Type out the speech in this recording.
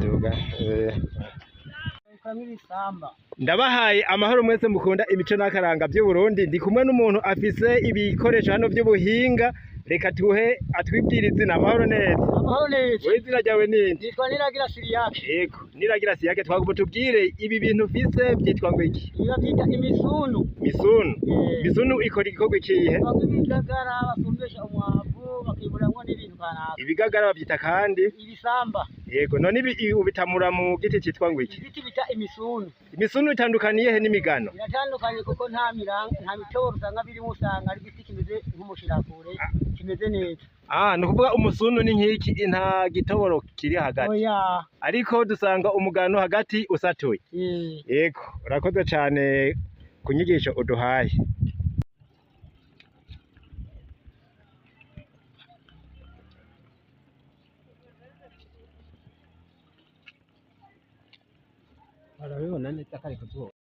Duga. Ndabahaye amahoro mwese mukunda imico n'akaranga by'Uburundi. Ndi kumwe n'umuntu afise ibikoresho hano by'ubuhinga. Reka tuhe atwibwire izina. Amahoro neza. Amahoro neza. Wowe izina ryawe ninde? Nitwa Niragira Siriyake. Yego, Niragira Siriyake, twagomba tubwire ibi bintu ufise byitwa ngo iki? Ibi babyita imisunu. Misunu. Misunu ikora igikorwa ikihe? Bamwe ibigagara basumbesha umwavu bakiburamwo n'ibintu kanaka. Ibigagara babyita kandi ibisamba. Yego, none ibi ubitamura mu giti citwa ngo iki? Igiti bita imisunu. Imisunu itandukaniye he n'imigano? Biratandukanye kuko nta miranga, nta mitoboro usanga birimo, usanga ari igiti kimeze nk'umushirakure, kimeze neza. Ah, ni ukuvuga umusunu ni nk'iki, nta gitoboro kiri hagati. Oya. Ariko dusanga umugano hagati usatuye. Yego, urakoze cyane ku nyigisho uduhaye. Barabibona neza kare kuzuba.